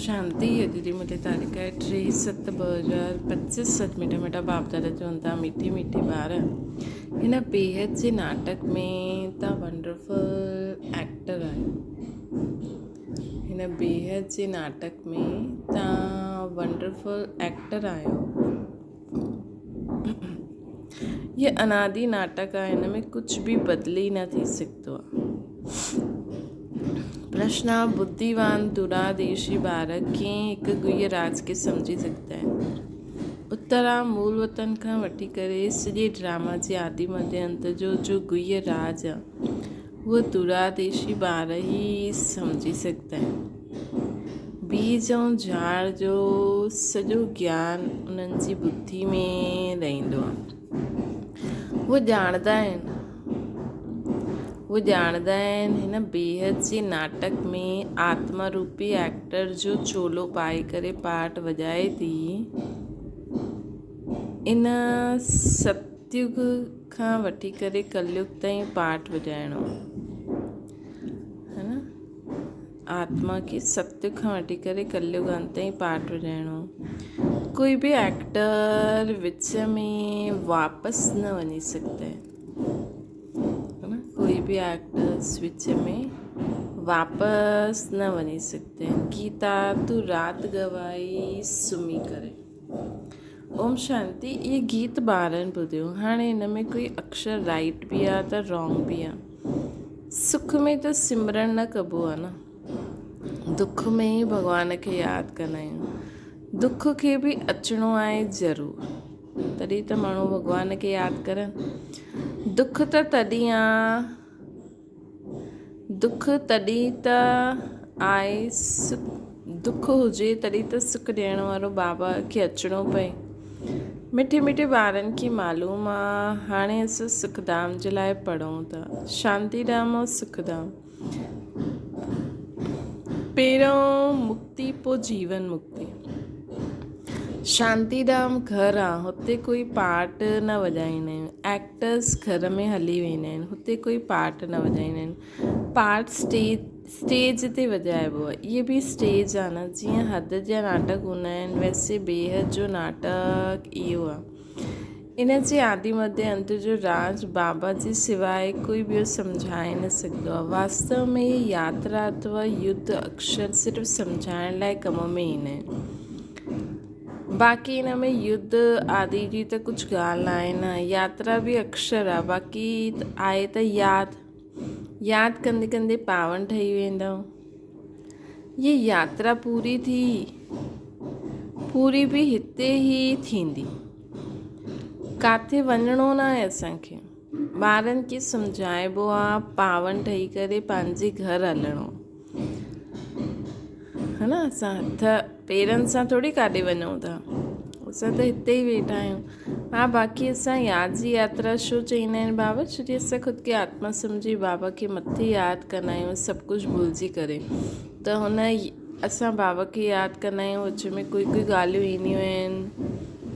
شانتي اڄ جي مٺي تاريخ آهي 3/7/2025 سچ مٺا مٺا باپ دادا چون ٿا مٺي مٺي ٻار هن بيحد جي ناٽڪ ۾ تان ونڊرفل ايڪٽر آهيو هن بيحد جي ناٽڪ ۾ تان ونڊرفل ايڪٽر آهيو هي انادي ناٽڪ آهي هن ۾ ڪجهه به بدلي نه ٿي سگهندو آهي. پرشن آ ٻڌيوان دوراديشي ٻار ڪيئن هڪ گهيء راز کي سمجهي سگهندا آهن؟ اتر آ مول وطن کان وٺي ڪري سڄي ڊراما جي آدي مڌي انت جو جو گهيء راز آ اهو دوراديشي ٻار ئي سمجهي سگهندا آهن. بيج ۽ جھاڙ جو سڄو گيان انهن جي ٻڌي ۾ رهندو آهي. هو ڄاڻندا آهن. هو ڄاڻندا آهن هن بيحد جي ناٽڪ ۾ آتما روپي ايڪٽر جو چولو پائي ڪري پارٽ وڄائي ٿي. ان ستيگ کان وٺي ڪري ڪليگ تائين پارٽ وڄائڻو آهي نه. آتما کي ستيگ کان وٺي ڪري ڪليگ انت تائين پارٽ وڄائڻو. ڪوئي به ايڪٽر وچ ۾ واپس نه وڃي سگهندا آهن. ڪوئي به ايڪٽرس وچ ۾ واپس نه وڃي سگهندا آهن. گيتا تون رات گوائي سمهي ڪري. اوم شانتي اهي گيت ٻارن ٻڌيو هاڻي هن ۾ ڪوئي اڪشر رائيٽ به آ ته رانگ به آ. سک ۾ ته سمرڻ نه ڪبو آ نه دک ۾ ئي ڀڳوان کي ياد ڪندا آهيون دک کي به اچڻو آهي ضرور تڏهن ته ماڻهو ڀڳوان کي ياد ڪرن دک ته تڏهن آ دک تڏهن ته آهي دک هجي تڏهن ته سک ڏيڻ وارو بابا کي اچڻو پئي. مٺي مٺي ٻارن کي معلوم آ هاڻي اسان سک ڌام جي لاء پڙهون ٿا. شانتي ڌام ۽ سک ڌام. پهريون مڪتي پوء جيون مڪتي. شانتي ڌام گهر آ هتي ڪوئي پارٽ نه وڄائيندا آهيون. ايڪٽرس گهر ۾ هلي ويندا آهن هتي ڪوئي پارٽ نه وڄائيندا آهن. پارٽ اسٽيج تي وڄائبو آهي. اهي به اسٽيج آهي نه جيئن حد جا ناٽڪ هوندا آهن ويسي بيحد جو ناٽڪ اهو آهي. ان جي آدي مڌي انت جو راز بابا جي سواء ڪوئي ٻيو سمجهائي نه سگهندو آهي. واستو ۾ اهي ياترا اٿوا يڌ اڪشر صرف سمجهائڻ لاء ڪم ۾ ايندا آهن. باقي ان ۾ يڌ آدي جي ته ڪجهه ڳالهه ناهي نه. ياترا به اڪشر آهي باقي آهي ته ياد. ياد ڪندي ڪندي پاون ٺهي ويندؤ. هيء ياترا پوري ٿي، پوري به هتي ئي ٿيندي. ڪاٿي وڃڻو ناهي اسان کي. ٻارن کي سمجهائبو آ پاون ٺهي ڪري پنهنجي گهر هلڻو. ها نه اسان هٿ پيرن سان ٿوري ڪاڏي وڃون ٿا. اسان ته هتي ئي ويٺا آهيون. ها باقي اسان ياد جي ياترا ڇو چئيندا آهن بابا ڇو جي اسان خود کي آتما سمجهي بابا کي مٿي ياد ڪندا آهيون سڀ ڪجهه ڀلجي ڪري ته هن اسان بابا کي ياد ڪندا آهيون وچ ۾ ڪوئي ڪوئي ڳالهيون اينديون آهن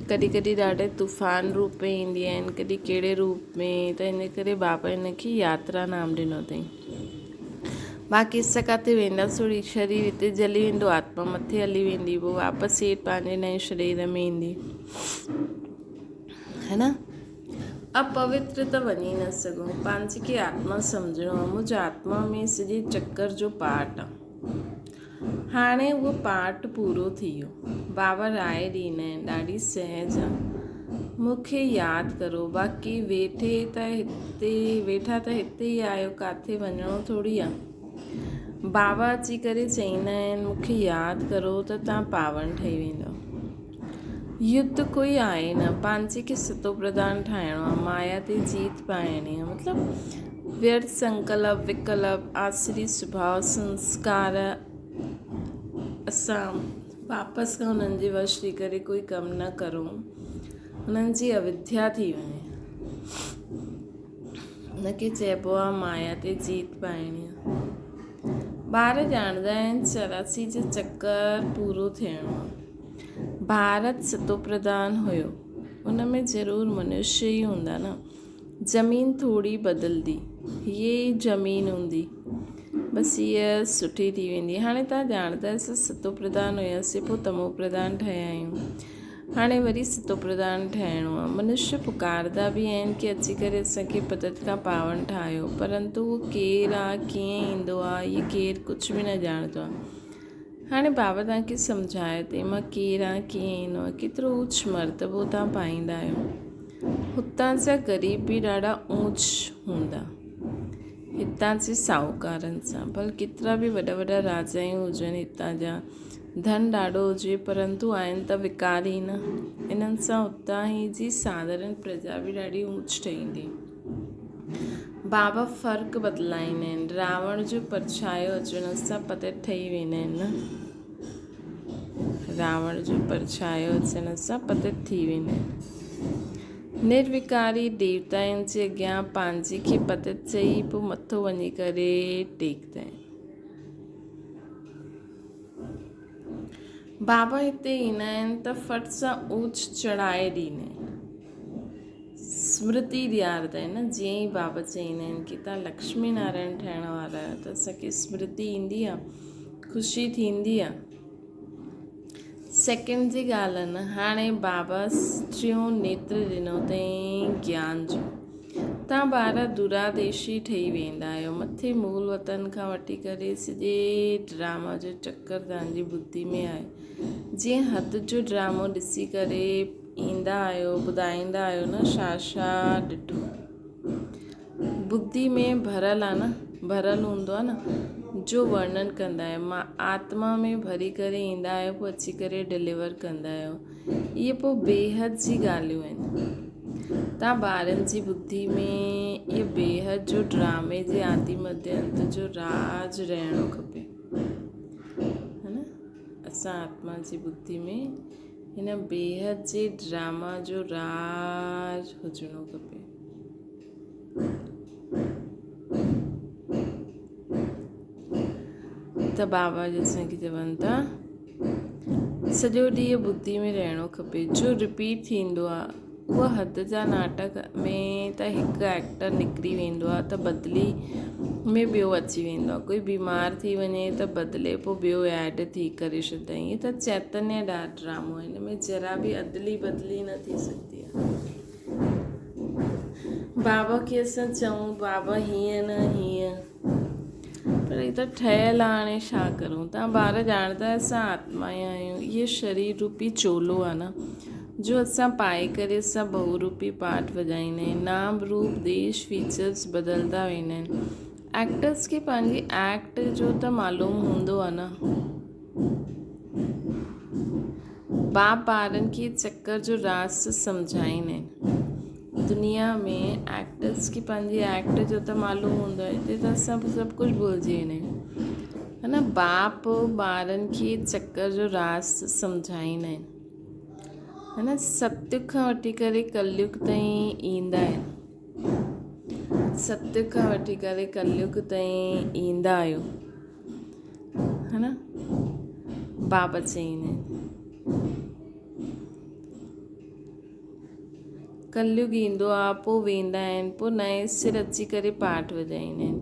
ڪڏهن ڪڏهن ڏاڍي طوفان روپ ۾ ايندي آهن ڪڏهن ڪهڙي روپ ۾ ته ان ڪري بابا هن کي ياترا نام ڏنو اٿئي باقي اسان ڪاٿي وينداسون وري شرير هتي جلي ويندو آتما مٿي هلي ويندي پوء واپس هيٺ پنهنجي نئين شرير ۾ ايندي هي نه اپوتر ته وڃي نه سگهون پنهنجي کي آتما سمجهڻو آهي منهنجي آتما ۾ سڄي چڪر جو پارٽ آهي هاڻي اهو پارٽ پورو ٿي ويو. بابا راء ڏيندا آهن، ڏاڍي سهج آ. مون کي ياد ڪرو، باقي ويٺي ته هتي ويٺا ته هتي ئي آهيو، ڪاٿي وڃڻو ٿوري آ. بابا اچي ڪري چئيندا آهن، مون کي ياد ڪرو ته تان پاون ٺهي ويندؤ. يڌ ڪوئي آهي نه، پنهنجي کي ستو پرڌان ٺاهڻو آ، مايا تي جيت پائڻي آ. مطلب ويرٿ سنڪلپ، وڪلپ، آسري سڀاء، سنسڪار اسان واپس کان انهن جي وش ٿي ڪري ڪوئي ڪم نه ڪرون، انهن جي اوڌيا ٿي وڃي. ان کي چئبو آ مايا تي جيت پائڻي آ. ٻار ڄاڻندا آهن 84 جو چڪر پورو ٿيڻو آ. ڀارت ستوپرڌان هيو، ان ۾ ضرور منشي ئي هوندا نه. زمين ٿوري بدلدي، هيء ئي زمين هوندي. بس هيء سٺي ٿي ويندي. هاڻي توهان ڄاڻندا آهيو اسان ستو پرڌان هياسين پوء تمو پرڌان ٺهيا آهيون. هاڻي وري ستو پرڌان ٺهڻو آهي. منشيه پڪارندا به آهن ڪي اچي ڪري اسان کي پتت کان پاون ٺاهيو. پرنتو اهو ڪير آهي، ڪيئن ايندو آهي، اهي ڪير ڪجهه به نه ڄاڻندو آهي. هاڻي بابا توهان کي سمجهايو ته مان ڪير آهيان، ڪيئن ايندو آهيان، ڪيترو اوچ مرتبو توهان پائيندا آهيو. هتان جا غريب به ڏاڍا اوچ هوندا، هتان جي ساهوڪارن سان. ڀل ڪيترا به وڏا وڏا راجائون هجن، هتان جا ڌن ڏاڍو هجي، پرنتو آهن ته وڪاري نه. انهن سان هتان جي ساڌارڻ پرجا به ڏاڍي اوچ ٺهندي. بابا فرق بدلائيندا آهن. راوڻ جو پرڇايو اچڻ سان پتت ٺهي ويندا آهن نه. راوڻ جو پرڇايو اچڻ سان پتت ٿي ويندا آهن. نروڪاري ديوتائن جي اڳيان پنهنجي کي پتت چئي پوء مٿو وڃي ڪري ٽيڪدا آهن. بابا هتي ايندا آهن ته ڦٽ سان اوچ چڙهائي ڏيندا آهن. سمرتي ڏياردا آهن نه جيئن ئي بابا چئيندا آهن ڪي تان لڪشمي نارائڻ ٺهڻ وارا آهيو ته اسان کي سمرتي ايندي آهي خوشي ٿيندي آهي سيڪنڊ جي ڳالهه نه هاڻي بابا ٽيون نيتر ڏنو اٿئي گيان جو تان ٻار دوراديشي ٺهي ويندا آهيو مٿي مول وطن کان وٺي ڪري سڄي ڊراما جو چڪر تان جي ٻڌي ۾ آهي جيئن حد جو ڊرامو ڏسي ڪري ايندا آهيو ٻڌائيندا آهيو نه ڇا ڇا ڏٺو ٻڌي ۾ ڀريل آ نه ڀريل هوندو آ نه جو ورڻن ڪندا آهيو مان آتما ۾ ڀري ڪري ايندا آهيو پوء اچي ڪري ڊليور ڪندا آهيو اهي پوء بيحد جي ڳالهيون آهن تان ٻارن جي ٻڌي ۾ اهي بيحد جو ڊرامي جي آدي مڌي انت جو راز رهڻو کپي ها نه اسان آتما جي ٻڌي ۾ هن بيحد جي ڊراما جو راز هجڻو کپي. ته بابا جي اسان کي چون ٿا سڄو ڏينهن ٻڌي ۾ رهڻو کپي جو رپيٽ ٿيندو آ اها حد جا ناٽڪ ۾ ته هڪ ايڪٽر نڪري ويندو آهي ته بدلي ۾ ٻيو اچي ويندو آهي ڪوئي بيمار ٿي وڃي ته بدلي پوء ٻيو ايڊ ٿي ڪري ڇڏندا آهن هي ته چيتنيه ڊا ڊرامو آهي هن ۾ ذرا به ادلي بدلي نه ٿي سگهندي آهي بابا کي اسان چئون بابا هيئن نه هيئن پر هي ته ٺهيل آهي هاڻي ڇا ڪرون تان ٻار ڄاڻندا اسان آتما ئي آهيون اهو شرير روپي چولو آهي نه جو اسان پائي ڪري اسان بهو روپي پاٺ وڄائيندا آهيون نام روپ ديش فيچرس بدلدا ويندا آهن ايڪٽرس کي پنهنجي ايڪٽ جو ته معلوم هوندو آهي نه باپ ٻارن کي چڪر جو راز سمجهائيندا آهن دنيا ۾ ايڪٽرس کي پنهنجي ايڪٽ جو ته معلوم هوندو آهي هتي ته اسان سڀ ڪجهه ڀلجي ويندا آهيون ها نه باپ ٻارن کي چڪر جو راز سمجهائيندا آهن ها نه ستيگ کان وٺي ڪري ڪليگ تائين ايندا آهن ستيگ کان وٺي ڪري ڪليگ تائين ايندا آهيو ها نه باپ چئيندا آهن ڪليگ ايندو آ پو ويندا آهن پو نئين سر اچي ڪري پاٺ وڄائيندا آهن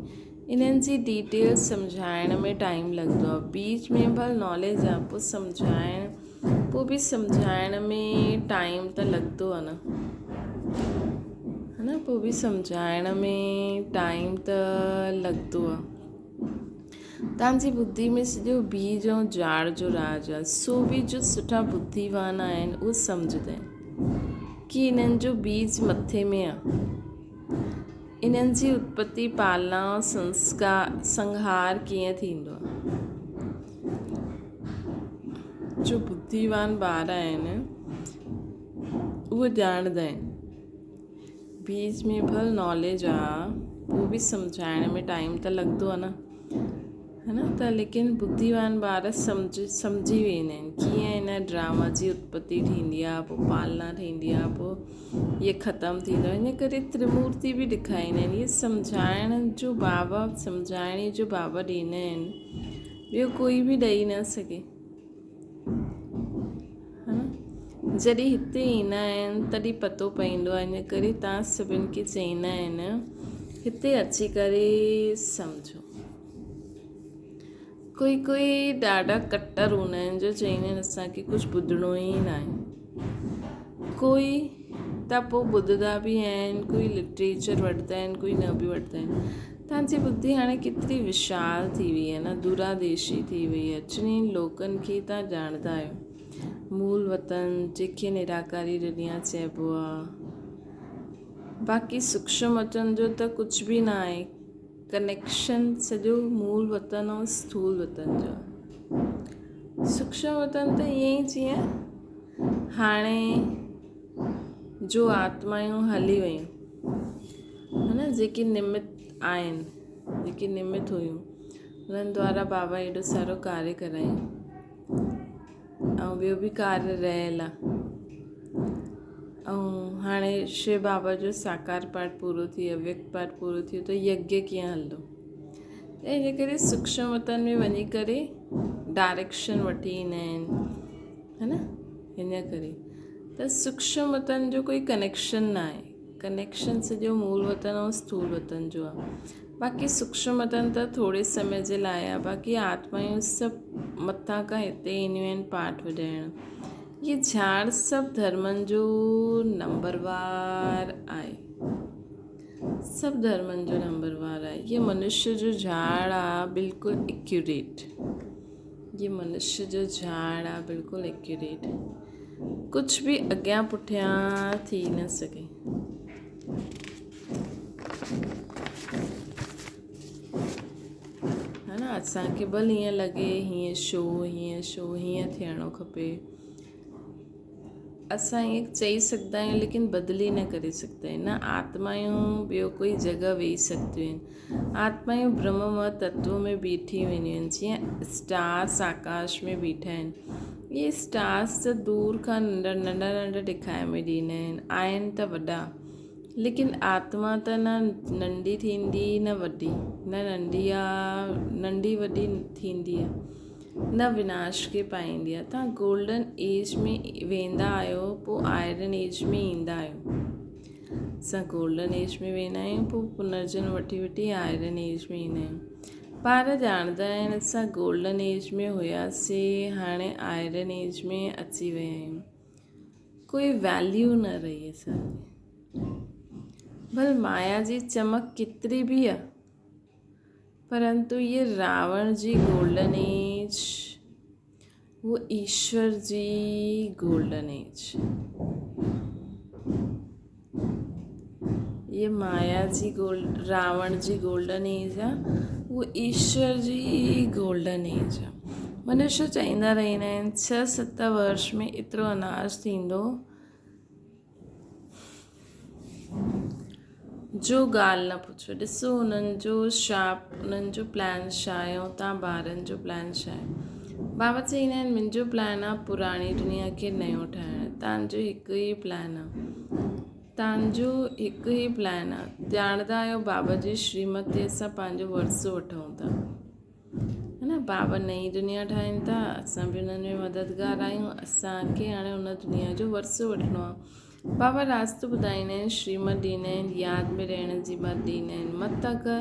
انهن جي ڊيٽيل سمجهائڻ ۾ ٽائيم لڳندو آ بيچ ۾ ڀل ناليج آ پو سمجهائڻ پو به سمجهائڻ ۾ ٽائيم ته لڳندو آ نه ها نه پو به سمجهائڻ ۾ ٽائيم ته لڳندو آ توهان جي ٻڌي ۾ سڄو بيج ۽ جاڙ جو راز آهي. سو به جو سٺا ٻڌيوان آهن اهي سمجهندا آهن ڪي انهن جو بيج مٿي ۾ آهي. انهن جي اتپتي، پالنا ۽ سنسڪار، سنگهار ڪيئن ٿيندو آهي. جو ٻڌيوان ٻار آهن اهي ڄاڻندا آهن. بيچ ۾ ڀل ناليج آ پوء به سمجهائڻ ۾ ٽائيم ته لڳندو آ نه ها نه ته ليڪن ٻڌيوان ٻار سمجهه سمجهي ويندا آهن ڪيئن هن ڊراما جي اتپتي ٿيندي آ پوء پالنا ٿيندي آ پوء هيء ختم ٿيندو آ ان ڪري ترمورتي به ڏکائيندا آهن هيء سمجهائڻ جو بابا سمجهائڻي جو بابا ڏيندا آهن ٻيو ڪوئي به ڏئي نه سگهي جڏهن هتي ايندا آهن تڏهن پتو پوندو آهي ان ڪري توهان سڀني کي چئيندا آهن هتي اچي ڪري سمجهو. ڪوئي ڪوئي ڏاڍا ڪٽر هوندا آهن جو چئيندا آهن اسان کي ڪجهه ٻڌڻو ئي نه آهي. ڪوئي ته پوء ٻڌندا به آهن، ڪوئي لٽريچر وٺندا آهن، ڪوئي نه به وٺندا آهن. توهان جي ٻڌي هاڻي ڪيتري وشال ٿي وئي آهي نه، دوراديشي ٿي وئي آهي. ٽنهي لوڪن کي توهان ڄاڻندا آهيو. مول وطن جنهن کي نراڪاري دنيا چئبو آهي. باقي سوڪشم وطن جو ته ڪجهه به نه آهي. ڪنيڪشن سڄو مول وطن ۽ اسٿول وطن جو آهي. سوڪشم وطن ته ائين ئي جيئن هاڻي جو آتمائون هلي ويون ها نه جيڪي نمت آهن جيڪي نمت هيون انهن دوارا بابا ايڏو سارو ڪاريه ڪرايو ۽ ٻيو به ڪاريه رهيل آهي ۽ هاڻي شو بابا جو ساڪار پاٺ پورو ٿي ويو اويڪت پاٺ پورو ٿي ويو ته يگيه ڪيئن هلندو ته ان ڪري سوڪشم وطن ۾ وڃي ڪري ڊائريڪشن وٺي ايندا آهن ها نه ان ڪري ته سوڪشم وطن جو ڪوئي ڪنيڪشن نه آهي ڪنيڪشن سڄو مول وطن ۽ اسٿول وطن جو آهي باقي سوڪشم وطن ته ٿوري سمي جي لاء آهي باقي آتمائون سڀ مٿان کان هتي اينديون آهن پاٺ وڄائڻ هي جھاڙ سڀ ڌرمن جو نمبروار آهي سڀ ڌرمن جو نمبروار آهي هي منشيه جو جھاڙ آهي بلڪل ايڪيوريٽ هي منشيه جو جھاڙ آهي بلڪل ايڪيوريٽ ڪجهه به اڳيان پٺيان ٿي نه سگهي. ها نه اسان کي ڀل ائين لڳي هيئن ڇو هيئن ڇو هيئن ٿيڻو کپي اسان ائين چئي سگهندا آهيون ليڪن بدلي نه ڪري سگهندا آهيون نه آتمائون ٻيو ڪوئي جڳهه ويهي سگهنديون آهن آتمائون برهممئه تتو ۾ بيٺي وينديون آهن جيئن اسٽارس آڪاش ۾ بيٺا آهن اهي اسٽارس ته دور کان ننڍا ننڍا ننڍا ڏيکائي ۾ ڏيندا آهن آهن ته وڏا ليڪن آتما ته نه ننڍي ٿيندي نه وڏي نه ننڍي آ ننڍي وڏي ٿيندي آ نه وناش کي پائيندي آهي. توهان گولڊن ايج ۾ ويندا آهيو پوء آئرن ايج ۾ ايندا آهيو. اسان گولڊن ايج ۾ ويندا آهيون پوء پنرجنم وٺي وٺي آئرن ايج ۾ ايندا آهيون. ٻار ڄاڻندا آهن اسان گولڊن ايج ۾ هياسين هاڻي آئرن ايج ۾ اچي ويا آهيون. ڪوئي ويليو نه رهي اسان جي. ڀل مايا جي چمڪ ڪيتري به آهي. پرنتو هيء راوڻ جي گولڊن ايج، هو ايشور جي گولڊن ايج. هيء مايا جي گولڊ راوڻ جي گولڊن ايج آ، هو ايشور جي گولڊن ايج آ. منشيه چئيندا رهندا آهن ڇهه ست ورش ۾ ايترو اناج ٿيندو. جو ڳالهه نه پڇو ڏسو انهن جو ڇا انهن جو پلان ڇا آهي ۽ توهان ٻارن جو پلان ڇا آهي بابا چئيندا آهن منهنجو پلان آهي پراڻي دنيا کي نيو ٺاهڻ توهان جو هڪ ئي پلان آهي توهان جو هڪ ئي پلان آهي ڄاڻندا آهيو بابا جي شريمت تي اسان پنهنجو ورثو وٺون ٿا ها نه بابا نئين دنيا ٺاهين ٿا اسان به انهن ۾ مددگار آهيون اسانکي هاڻي ان دنيا جو ورثو وٺڻو آهي بابا راستو ٻڌائيندا آهن شريمت ڏيندا آهن ياد ۾ رهڻ جي مت ڏيندا آهن مت اگر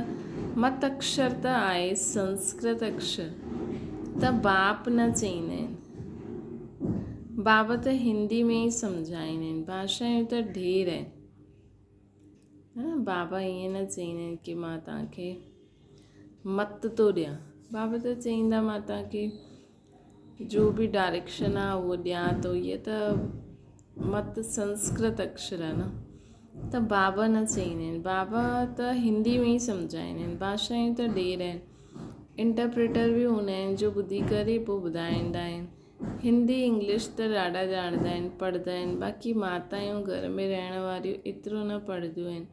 مت اڪشر ته آهي سنسڪرت اڪشر ته باپ نه چئيندا آهن بابا ته هندي ۾ ئي سمجهائيندا آهن ڀاشائون ته ڍير آهن ها نه بابا ائين نه چئيندا آهن ڪي مان توهان کي مت ٿو ڏيان بابا ته چئيندا مان توهان کي جو به ڊائريڪشن آهي اهو ڏيان ٿو هيء ته مت سنسڪرت اڪشر آهي نه ته بابا نه چئيندا آهن بابا ته هندي ۾ ئي سمجهائيندا آهن ڀاشائون ته ڍير آهن انٽرپريٽر به هوندا آهن جو ٻڌي ڪري پوءِ ٻڌائيندا آهن هندي انگلش ته ڏاڍا ڄاڻندا آهن پڙهندا آهن باقي ماتايون گهر ۾ رهڻ واريون ايترو نه پڙهنديون آهن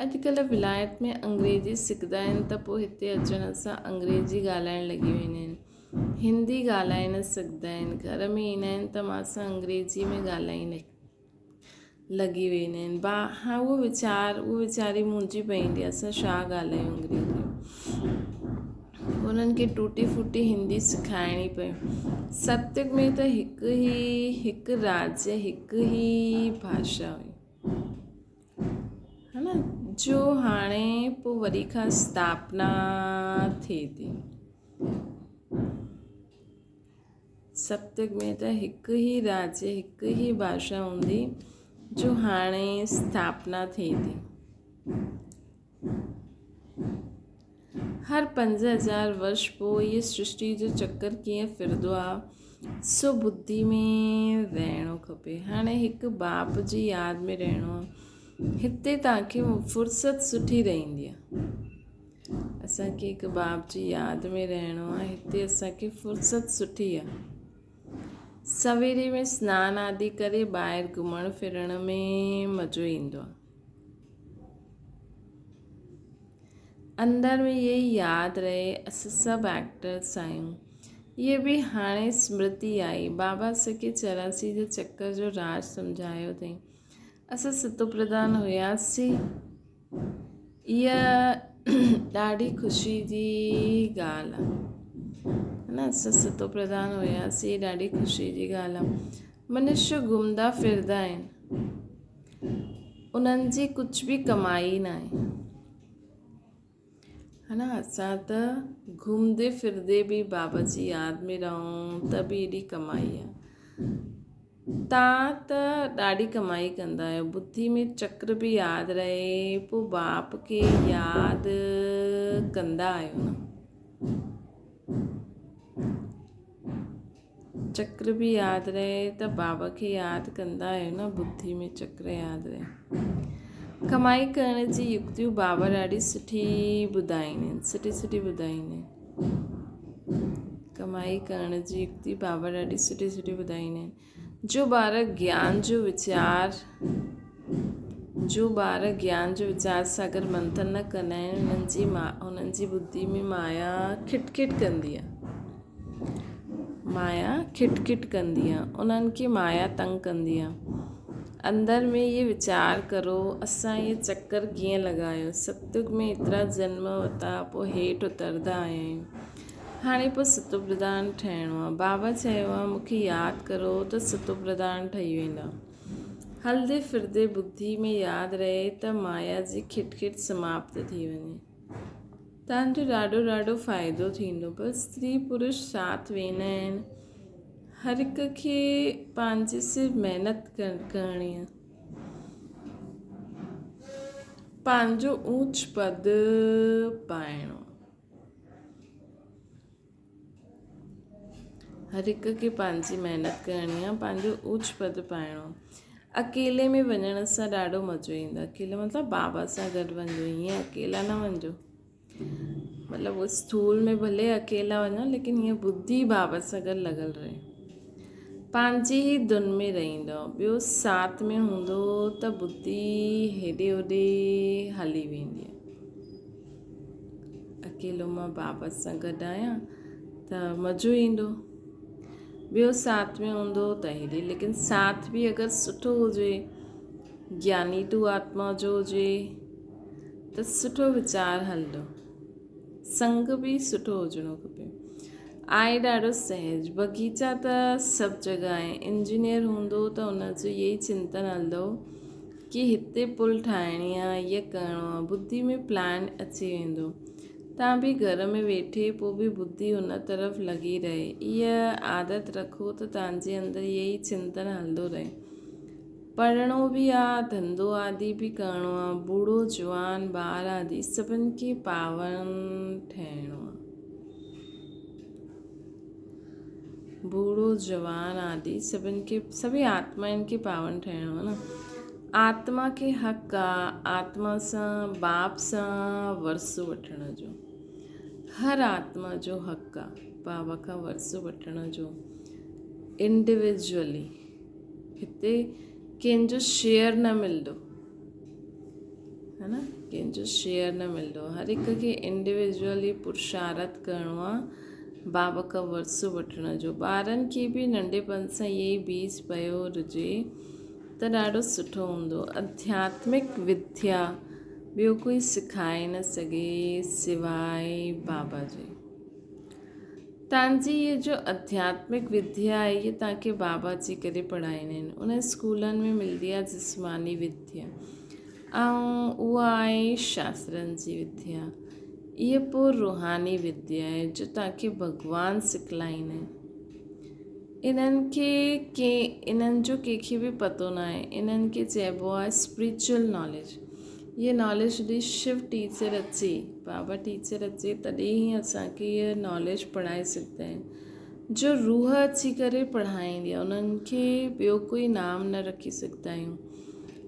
اڄڪلهه ولايت ۾ انگريزي سکندا آهن ته پوء هتي اچڻ سان انگريزي ڳالهائڻ لڳي ويندا آهن هندي ڳالهائي نه سگهندا آهن گهر ۾ ايندا آهن ته مان سان انگريزي ۾ ڳالهائيندا لڳي ويندا آهن با ها اهو ويچار اهو ويچاري منهنجي پوندي آهي اسان ڇا ڳالهايون انگريزي انهن کي ٽوٽي ڦوٽي هندي سکائڻي پئي ستيگ ۾ ته هڪ ئي هڪ راجيه هڪ ئي ڀاشا هئي ها نه جو هاڻي پوء وري کان اسٿاپنا ٿئي ٿي. ستيگ ۾ ته هڪ ئي راجيه، هڪ ئي ڀاشا هوندي، جو هاڻي اسٿاپنا ٿئي ٿي. هر 5000 ورش پوء هيء سرشٽي جو چڪر ڪيئن ڦرندو آ، سو ٻڌي ۾ رهڻو کپي. هاڻي هڪ باپ جي ياد ۾ رهڻو آ. هتي توهان کي فرصت سٺي رهندي آ. اسان کي هڪ باپ جي ياد ۾ رهڻو آ. هتي اسان کي فرصت سٺي آ. سويري ۾ سنان آدي ڪري ٻاهر گهمڻ ڦرڻ ۾ مزو ايندو آ. اندر ۾ اهي ئي ياد رهي اسان سڀ ايڪٽرس آهيون. اهي به هاڻي سمرتي آئي. بابا اسان کي 84 جي چڪر جو راز سمجهايو اٿئي. اسان ستوپرڌان هياسين. اها ڏاڍي خوشي جي ڳالهه آهي نه اسان ستوپرڌان هياسين ڏاڍي خوشي جي ڳالهه آهي. منشيه گهمندا ڦرندا آهن. انهن جي ڪجهه به ڪمائي ناهي. ها نه اسان ته گهمندي ڦرندي به بابا جي ياد ۾ رهون ته به ايڏي ڪمائي آهي. تان ته ڏاڍي ڪمائي ڪندا آهيو. ٻڌي ۾ چڪر به ياد رهي پوء باپ کي ياد ڪندا آهيو نه. چڪر به ياد رهي ته بابا کي ياد ڪندا آهيو نه ٻڌي ۾ چڪر ياد رهي. ڪمائي ڪرڻ جي يڪتيون بابا ڏاڍي سٺي ٻڌائيندا آهن سٺي سٺي ٻڌائيندا آهن ڪمائي ڪرڻ جي يڪتي بابا ڏاڍي سٺي سٺي ٻڌائيندا آهن جو ٻار گيان جو ويچار جو ٻار گيان جو ويچار سان اگر منٿن نه ڪندا آهن انهن جي انهن جي ٻڌي ۾ مايا کٽ کٽ ڪندي آهي مايا کٽ کٽ ڪندي آ، انهن کي مايا تنگ ڪندي آ. اندر ۾ اهي ويچار ڪرو، اسان اهي چڪر ڪيئن لڳايو؟ ستيگ ۾ ايترا جنم ورتا، پوء هيٺ اتردا آيا آهيون. هاڻي پوء ستوپرڌان ٺهڻو آ. بابا چيو آ، مون کي ياد ڪرو ته ستوپرڌان ٺهي ويندا. هلندي ڦرندي ٻڌي ۾ ياد رهي ته مايا جي کٽ کٽ سماپت ٿي وڃي. تان جو ڏاڍو ڏاڍو فائدو ٿيندو پر استري پرش ساٿ ويندا آهن هر هڪ کي پنهنجي صرف محنت ڪرڻي آهي پنهنجو اونچ پد پائڻو هر هڪ کي پنهنجي محنت ڪرڻي آهي پنهنجو اوچ پد پائڻو اڪيلي ۾ وڃڻ سان ڏاڍو مزو ايندو آهي اڪيلي مطلب بابا سان گڏ وڃجو ائين اڪيلا نه وڃجو مطلب اسٿول ۾ ڀلي اڪيلا وڃو ليڪن هيئن ٻڌي بابا سان گڏ لڳل رهي پنهنجي ئي ڌن ۾ رهندو ٻيو ساٿ ۾ هوندو ته ٻڌي هيڏي هوڏي هلي ويندي آهي اڪيلو مان بابا سان گڏ آهيان ته مزو ايندو ٻيو ساٿ ۾ هوندو ته هيڏي ليڪن ساٿ به اگر سٺو هجي گياني تو آتما جو هجي ته سٺو ويچار هلندو سنگ به سٺو هجڻو کپي آهي ڏاڍو سهج بغيچا ته سڀ جڳهه آهي انجنيئر هوندو ته ان جو اهي ئي چنتن هلندو ڪي هتي پل ٺاهڻي آ هيء ڪرڻو آ ٻڌي ۾ پلان اچي ويندو. تان به گهر ۾ ويٺي پو به ٻڌي ان طرف لڳي رهي. اها عادت رکو ته تان جي اندر اهي ئي چنتن هلندو رهي. پڙهڻو به آ، ڌنڌو آدي به ڪرڻو آ، بوڙهو جوان ٻار آدي سڀن کي پاون ٺهڻو آ. بوڙهو، جوان آدي سڀن کي سڀئي آتمائن کي پاون ٺهڻو آهي نه. آتما کي حق آ آتما سان باپ سان ورثو وٺڻ جو. هر آتما جو حق آ بابا کان ورثو وٺڻ جو انڊيويجوئلي هتي ڪنهن جو شيئر نه ملندو ها نه ڪنهن جو شيئر نه ملندو هر هڪ کي انڊيويجوئلي پرشارت ڪرڻو آ باب کان ورثو وٺڻ جو. ٻارن کي به ننڍپڻ سان اهي ئي بيج پيو رجي ته ڏاڍو سٺو هوندو. اڌياتمڪ وديا ٻيو ڪوئي سکائي نه سگهي سواء بابا جي. تان جي هيء جو اڌياتمڪ وديا آهي اهي تان کي بابا اچي ڪري پڙهائيندا آهن. ان اسڪولن ۾ ملندي آهي جسماني وديا ۽ اها آهي شاسترن جي وديا. اها پوء روحاني وديا آهي جو توهان کي ڀڳوان سکلائيندا آهن. انهن کي ڪنهن انهن جو ڪنهن کي به پتو ناهي. انهن کي چئبو آهي اسپرچوئل ناليج. هيء ناليج جڏهن شو ٽيچر اچي، بابا ٽيچر اچي تڏهن ئي اسان کي هيء ناليج پڙهائي سگهندا آهن. جو روح اچي ڪري پڙهائيندي آهي انهن کي ٻيو ڪوئي نام نه رکي سگهندا آهيون.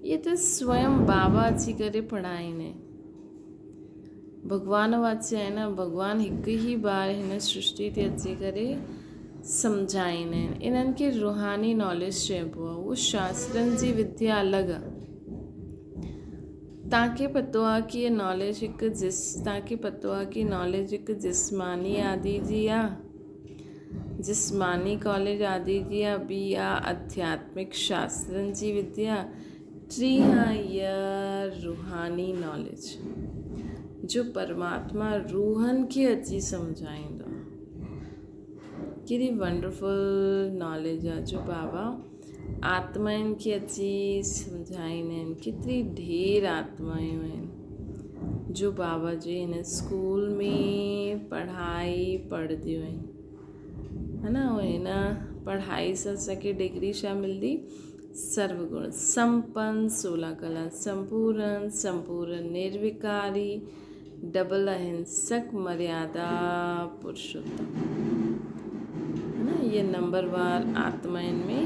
اهي ته سويم بابا اچي ڪري پڙهائيندا آهن. ڀڳوان واچي آهي نه، ڀڳوان هڪ ئي بار هن سرشٽي تي اچي ڪري سمجهائيندا آهن. انهن کي روحاني ناليج چئبو آهي. اهو شاسترن جي وديا الڳ آهي. توهان کي پتو آهي ڪي هي ناليج هڪ جس توهان کي پتو آهي ڪي ناليج هڪ جسماني آدي جي آهي. جسماني ڪاليج آدي جي آهي، ٻي آهي اڌياتمڪ شاسترن جي وديا. ٽين آهي روحاني ناليج جو پرماتما روحن کي اچي سمجهائيندو آهي. ڪيڏي ونڊرفل ناليج آهي جو بابا آتمائن کي اچي سمجهائيندا آهن. ڪيتري ڍير آتمايون آهن جو بابا جي هن اسڪول ۾ پڙهائي پڙهنديون آهن. ها نه هن پڙهائي سان اسان کي ڊگري ڇا ملندي؟ سرو گڻ سمپن، سولا ڪلا سمپورن، سمپورن نروڪاري، ڊبل اهنسڪ مريادا پرشوتم. ها نه اهي نمبر وار آتمائن ۾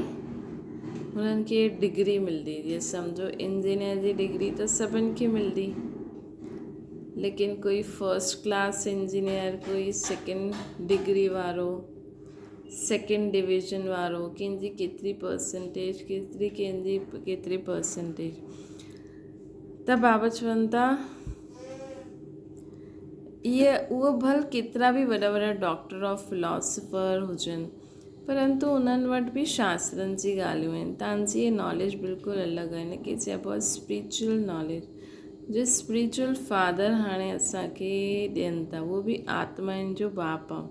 هنن کي ڊگري ملندي. جيئن سمجهو انجنيئر جي ڊگري ته سڀن کي ملندي ليڪن ڪوئي فرسٽ ڪلاس انجنيئر ڪوئي سيڪنڊ ڊگري وارو سيڪنڊ ڊويزن وارو ڪنهن جي ڪيتري پرسنٽيج ڪيتري ڪنهن جي ڪيتري پرسنٽيج ته بابا چون ٿا اهي اهو ڀل ڪيترا به وڏا وڏا ڊاڪٽر آف فلاسفر هجن پرنتو انهن وٽ به شاسترن جي ڳالهيون آهن تان جي ناليج بلڪل الڳ آهي هن کي چئبو آهي اسپرچوئل ناليج جو اسپرچوئل فادر هاڻي اسانکي ڏين ٿا اهو به آتمائن جو باپ آهي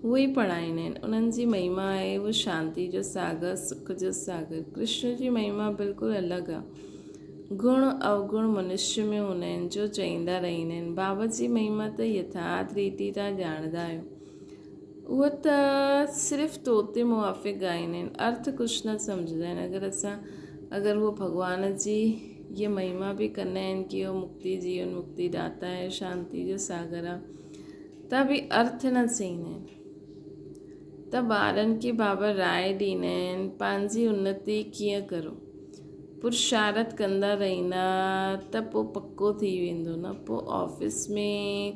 اهي ئي پڙهائيندا آهن. انهن جي مهما آهي اهو شانتي جو ساگر، سک جو ساگر. ڪرشن جي مهما بلڪل الڳ آهي. گڻ اوگڻ منشي ۾ هوندا آهن جو چئيندا رهندا آهن. بابا جي مهما ته يٿارٿ ريتي توهان ڄاڻندا آهيو. اهو ته صرف طوطي موافق ڳائيندا آهن. ارٿ ڪجهه نه سمجهندا آهن. اگر اسان اگر هو ڀڳوان جي هيء مهما به ڪندا آهن ڪي اهو مڪتي جيون مڪتي داتا آهي، شانتي جو ساگر آهي. ته به ارٿ نه چئيندا آهن ته ٻارن کي بابا راء ڏيندا آهن پنهنجي انتي ڪيئن ڪرو پرشارت ڪندا رهندا ته پوء پڪو ٿي ويندو نه پوء آفيس ۾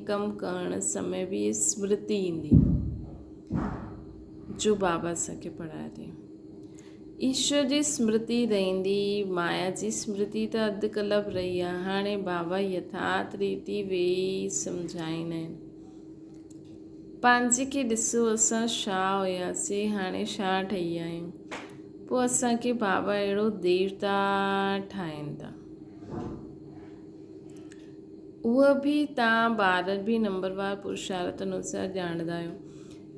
ڪم ڪرڻ سمي به سمرتي ايندي جو بابا اسان کي پڙهايو اٿئي ايشور جي سمرتي رهندي، مايا جي سمرتي ته اڌ ڪلپ رهي آ، هاڻي بابا يٿارٿ ريتي ويهي سمجهائيندا آهن. پنهنجي کي ڏسو اسان ڇا هياسين هاڻي ڇا ٺهي ويا آهيون. پوء اسان کي بابا اهڙو ديوتا ٺاهين ٿا. اهو به توهان ٻار به نمبروار پرشارت انوسار ڄاڻندا آهيو.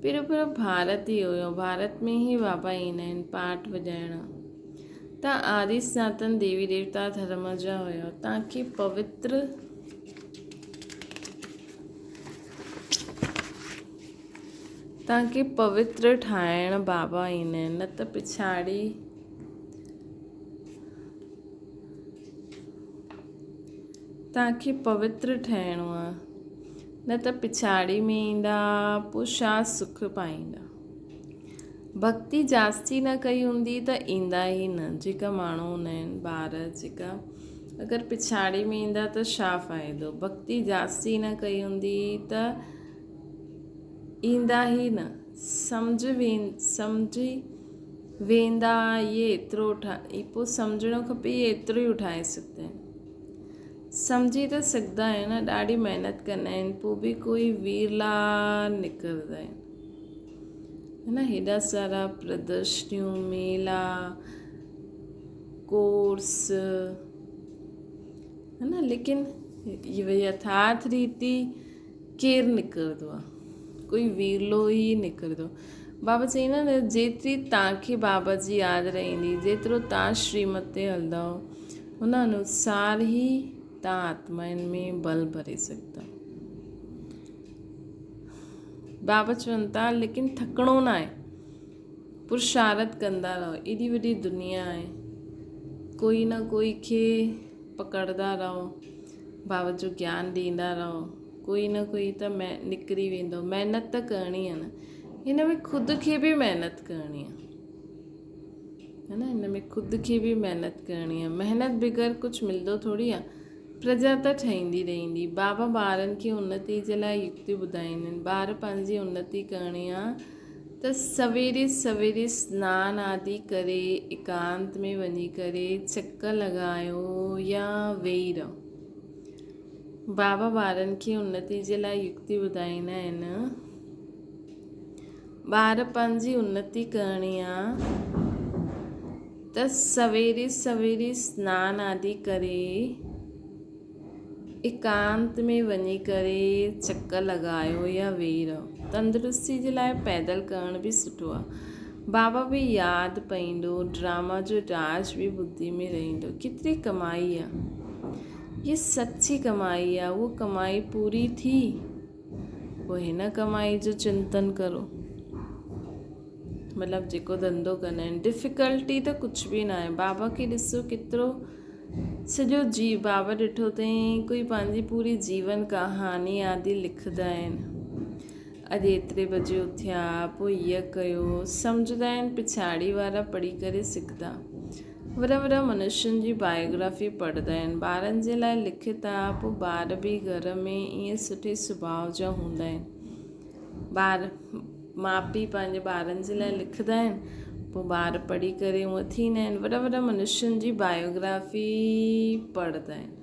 پهريون پهريون ڀارت ئي هيو. ڀارت ۾ ئي بابا ايندا آهن پاٺ وڄائڻ. تان آدي سناتن ديوي ديوتا ڌرم جا هيا. تان کي پوتر تان کي پوتر ٺاهڻ بابا ايندا آهن نه ته پڇاڙي تان کي پوتر ٺهڻو آهي. نه ته پڇاڙي ۾ ايندا، پوء ڇا سک پائيندا. ڀڳتي جاستي نه ڪئي هوندي ته ايندا ئي نه. جيڪا ماڻهو هوندا آهن، ٻار جيڪا اگر پڇاڙي ۾ ايندا ته ڇا فائدو. ڀڳتي جاستي نه ڪئي هوندي ته ايندا ئي نه. سمجهي ويندا اهي ايترو پوء سمجهڻو کپي اهي ايترو ئي اٺائي سگهندا آهن. سمجهي ته سگهندا آهن نه، ڏاڍي محنت ڪندا آهن، پوء به ڪوئي ويرلا نڪرندا آهن. هي نه هيڏا سارا پردرشنيون، ميلا، ڪورس، هي نه ليڪن يٿارٿ ريتي ڪير نڪرندو آهي؟ ڪوئي ويرلو ئي نڪرندو. بابا چئيندا آهن جيتري توهان کي بابا جي ياد رهندي، جيترو توهان شريمت تي هلندؤ، ان انوسار ئي توهان آتمائن ۾ بل ڀري سگهندؤ. بابا چون ٿا ليڪن ٿڪڻو ناهي، پرشارت ڪندا رهو. ايڏي وڏي دنيا آهي، ڪوئي نه ڪوئي کي پڪڙدا رهو، بابا جو گيان ڏيندا رهو، ڪوئي نه ڪوئي ته نڪري ويندو. محنت ته ڪرڻي آهي نه، هن ۾ خود کي به محنت ڪرڻي آهي. ها نه، هن ۾ خود کي به محنت ڪرڻي آهي. محنت بغير ڪجهه ملندو ٿوري آهي. پرجا ته ٺهندي رهندي. بابا ٻارن کي انتي جي لاء يڪتيون ٻڌائيندا آهن. ٻار پنهنجي انتي ڪرڻي آ ته سويري سويري سنان آدي ڪري ايڪانت ۾ وڃي ڪري چڪر لڳايو يا ويهي رهو. بابا ٻارن کي انتي جي لاء يڪتيون ٻڌائيندا آهن. ٻار پنهنجي انتي ڪرڻي آ ته سويري سويري سنان آدي ڪري ايڪانت ۾ وڃي ڪري چڪر لڳايو يا ويهي رهو. تندرستي جي لاء پيدل ڪرڻ به سٺو آ. بابا به ياد پئيندو، ڊراما جو راز به ٻڌي ۾ رهندو. ڪيتري ڪمائي آ. هي سچي ڪمائي آ. اهو ڪمائي پوري ٿي. پوء هن ڪمائي جو چنتن ڪرو. مطلب جيڪو ڌنڌو ڪندا آهن. ڊفيڪلٽي ته ڪجهه به ناهي. بابا کي ڏسو ڪيترو سڄو جي بابا ڏٺو اٿئي ڪوئي پنهنجي پوري جيون ڪهاڻي آدي لکندا آهن. اڄ ايتري بجي اٿيا پوء هيء ڪيو. سمجهندا آهن پڇاڙي وارا پڙهي ڪري سکندا. وڏا وڏا منشين جي بايوگرافي پڙهندا آهن. ٻارن جي لاء لکت آ پوء ٻار به گهر ۾ ائين سٺي سڀاء جا هوندا آهن. ٻار ماء پيء پنهنجي ٻارن جي لاء لکندا آهن پوء ٻار پڙهي ڪري هونء ٿيندا آهن. وڏا وڏا منشين جي بايوگرافي پڙهندا آهن.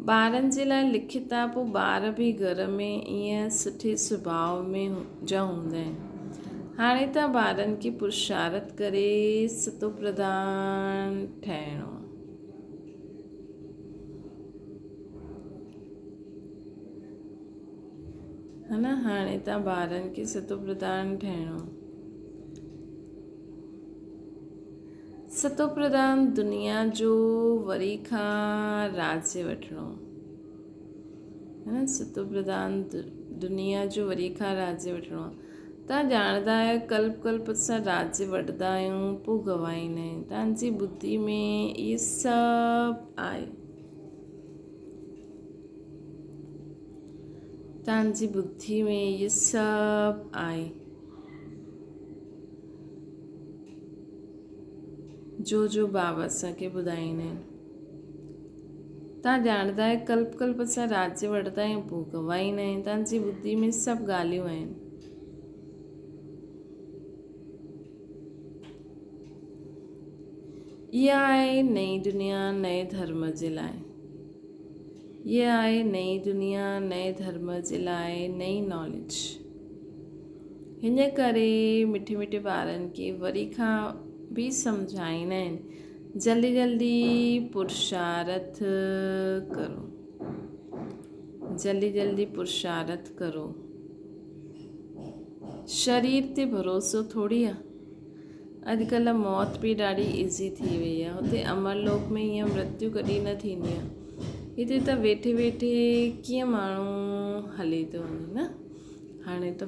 ٻارن جي لاء لکت آ پوء ٻار به گهر ۾ ائين سٺي سڀاء ۾ جا هوندا آهن. هاڻي ته ٻارن کي پرشارت ڪري ستوپرڌان ٺاهڻو آ. ها نه هاڻي ته ٻارن کي ستوپرڌان ٺاهڻو آ. ستوپرڌان دنيا جو وري کان راجيه وٺڻو آهي نه ستوپرڌان دنيا جو وري کان راجيه وٺڻو آهي تان ڄاڻندا آهيو ڪلپ ڪلپ اسان راجيه وٺندا آهيون پوء گوائيندا آهيون تان جي ٻڌي ۾ اهي سڀ آهي تان جي ٻڌي ۾ اهي سڀ آهي جو جو بابا اسان کي ٻڌائيندا آهن. تان ڄاڻندا آهيو ڪلپ ڪلپ اسان راجيه وٺندا آهيون پوء گوائيندا آهيون. تان جي ٻڌي ۾ سڀ ڳالهيون آهن. اها آهي نئين دنيا نئين ڌرم جي لاء. اها آهي نئين دنيا نئين ڌرم جي لاء نئين ناليج. هن ڪري مٺي مٺي ٻارن کي وري کان به سمجهائيندا آهن جلدي جلدي پرشارٿ ڪرو جلدي جلدي پرشارٿ ڪرو. شرير تي ڀروسو ٿوري آ. اڄڪلهه موت به ڏاڍي ايزي ٿي وئي آ. هتي امر لوڪ ۾ ائين مرتيو ڪڏهن نه ٿيندي آ. هتي ته ويٺي ويٺي ڪيئن ماڻهو هلي ٿو وڃي نه. هاڻي ته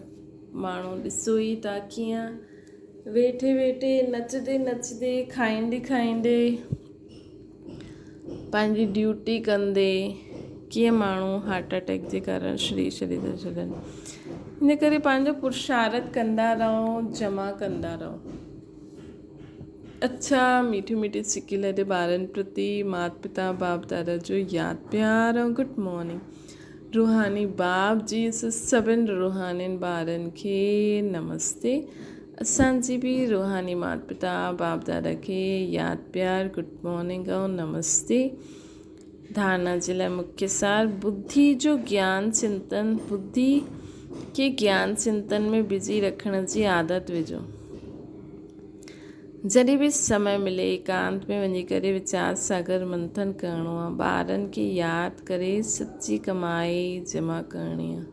ماڻهو ڏسو ئي ٿا ڪيئن ويٺي ويٺي نچندي نچندي کائيندي کائيندي پنهنجي ڊيوٽي ڪندي ڪيئن ماڻهو هارٽ اٽيڪ جي ڪارڻ شرير ڇڏي ٿا ڇڏن. ان ڪري پنهنجو پرشارٿ ڪندا رهو جمع ڪندا رهو. اڇا ميٺي ميٺي سڪي لڏي ٻارن پرتي مات پتا باپ دادا جو ياد پيار ۽ گڊ مارننگ. روحاني باپ جي سڀن روحانين ٻارن کي نمستي. اسان جي به روحاني مات پتا باپ دادا کي ياد پيار گڊ مارننگ ۽ نمستي. ڌارنا جي لاء مکيه سار ٻڌي جو گيان چنتن ٻڌي کي گيان چنتن ۾ بزي رکڻ جي عادت وجهو. جڏهن به سمي ملي ايڪانت ۾ وڃي ڪري ويچار ساگر منٿن ڪرڻو آ. ٻارن کي ياد ڪري سچي ڪمائي جمع ڪرڻي آ.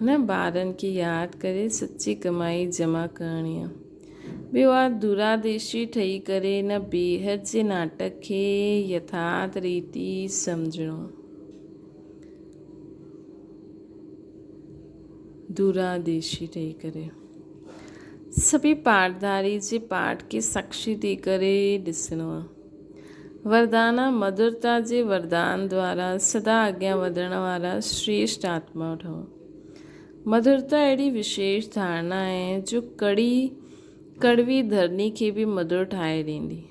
نه ٻارن کي ياد ڪري سچي ڪمائي جمع ڪرڻي آ. ٻيو آ دوراديشي ٺهي ڪري نه بيحد جي ناٽڪ کي يٿارٿ ريتي سمجهڻو آ. دورانديشي ٺهي ڪري سڀئي پاٺڌاري جي پاٺ کي ساڪشي ٿي ڪري ڏسڻو آهي. وردان آ مڌرتا جي وردان دوارا سدا اڳيان وڌڻ وارا شريشٽ آتما ٺهو. مڌرتا اهڙي وشيش ڌارڻا آهي جو ڪڙي ڪڙوي ڌرڻي کي به مڌر ٺاهي ڏيندي.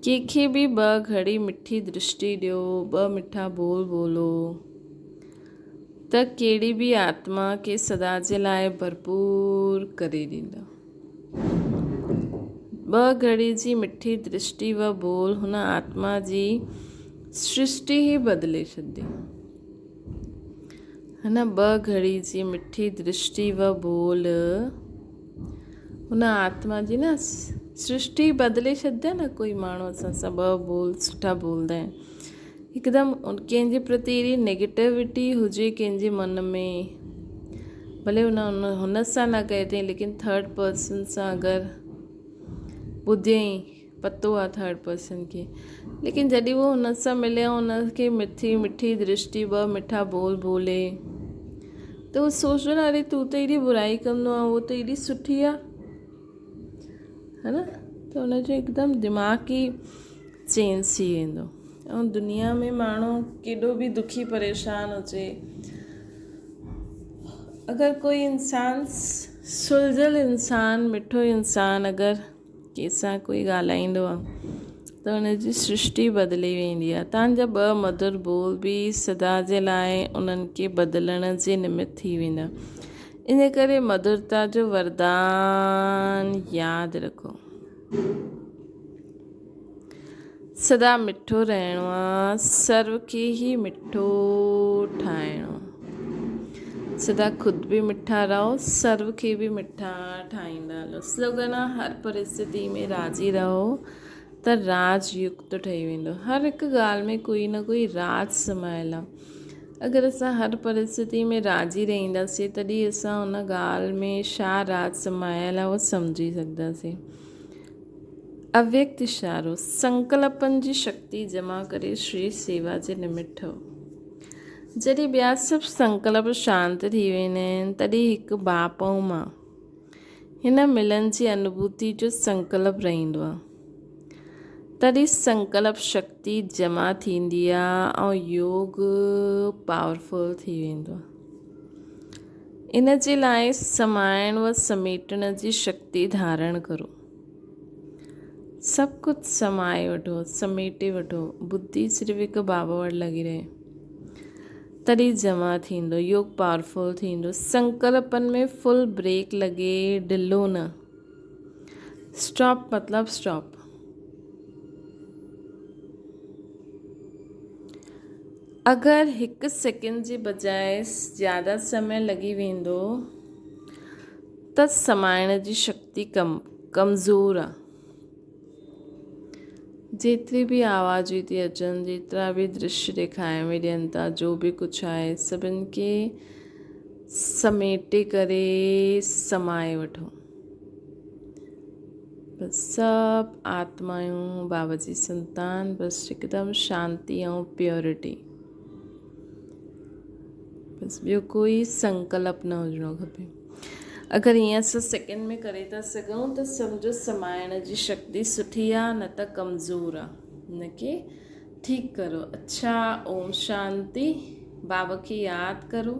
ڪنهن کي به ٻه گهڙي مٺي درشٽي ڏيو، ٻه مٺا ٻول ٻولو ته ڪهڙي به آتما کي سدا جي لاء ڀرپور ڪري ڏيندا. ٻه گهڙي جي مٺي درشٽي و ٻول هن آتما جي سرشٽي ئي بدلي ڇڏي. هن ٻه گهڙي جي مٺي درشٽي و ٻول هن آتما جي نه سرشٽي بدلي ڇڏندي آهي نه ڪوئي ماڻهو اسان سان ٻه ٻول سٺا ٻولدا آهن هڪدم ڪنهن جي پرتي اهڙي نيگيٽوٽي هجي ڪنهن جي من ۾ ڀلي هن هن سان نه ڪئي اٿئي ليڪن ٿرڊ پرسن سان اگر ٻڌيائين پتو آ ٿرڊ پرسن کي ليڪن جڏهن هو هن سان ملي ۽ هن کي مٺي مٺي درشٽي ٻه مٺا ٻول ٻولي ته هو سوچندو نه اري تون ته ايڏي برائي ڪندو آهين هو ته ايڏي سٺي آ ها نه ته هن جو هڪدم دماغ ئي چينج ٿي ويندو ۽ دنيا ۾ ماڻهو ڪيڏو به دکي پريشان هجي اگر ڪوئي انسان سلجهيل انسان مٺو انسان اگر ڪنهن سان ڪوئي ڳالهائيندو آهي ته ان جي سرشٽي بدلي ويندي آهي. تان جا ٻه مڌر ٻول به سدا جي لاء انهن کي بدلڻ جي نمت ٿي ويندا. ان ڪري مڌرتا جو وردان ياد رکو. سدا مٺو رهڻو آ، سرو کي ئي مٺو ٺاهڻو آ. سدا خود به مٺا رهو، سرو کي به مٺا ٺاهيندا هلو. سلوگن آ، هر پرسٿتي ۾ راضي رهو ته راج يڪت ٺهي ويندو. هر هڪ ڳالهه ۾ ڪوئي نه ڪوئي راز سمايل آ. اگر اسان هر پرسٿتي ۾ راضي رهنداسين تڏهن اسان ان ڳالهه ۾ ڇا راز سمايل آ اهو سمجهي سگهنداسين. اويڪت اشارو، سنڪلپن جي شڪتي جمع ڪري شري سيوا جي نمت ٺهو. جڏهن ٻيا سڀ سنڪلپ شانت ٿي ويندا آهن، تڏهن هڪ باپ ۽ مان هن ملن جي انوڀوتي جو سنڪلپ رهندو آهي. تڏهن سنڪلپ شڪتي جمع ٿيندي آهي ۽ يوگ پاورفل ٿي ويندو آهي. ان جي لاء سمائڻ و سميٽڻ جي شڪتي ڌارڻ ڪرو. سڀ ڪجهه سمائي وٺو، سميٽي وٺو. ٻڌي صرف هڪ بابا وٽ لڳي رهي. تڏهن جمع ٿيندو، يوگ پاورفل ٿيندو. سنڪلپن ۾ فل بريڪ لڳي، ڍلو نه. اسٽاپ مطلب اسٽاپ. اگر هڪ سيڪنڊ جي بجاء زياده سمي لڳي ويندو ته سمائڻ جي شڪتي ڪمزور آ. جيتري به آوازون ٿي اچن، جيترا به درشيه ڏيکائڻ ۾ ڏين ٿا، جو به ڪجهه آهي، سڀن کي سميٽي ڪري سمائي وٺو. بس سڀ آتمائون بابا جي سنتان بس هڪدم شانتي ۽ پيورٽي بس ٻيو ڪوئي سنڪلپ نه هجڻو کپي اگر ائين اسان سيڪنڊ ۾ ڪري ٿا سگهون ته سمجهو سمائڻ جي شڪتي سٺي آ نه ته ڪمزور آ ان کي ٺيڪ ڪرو اڇا اوم شانتي بابا کي ياد ڪرو.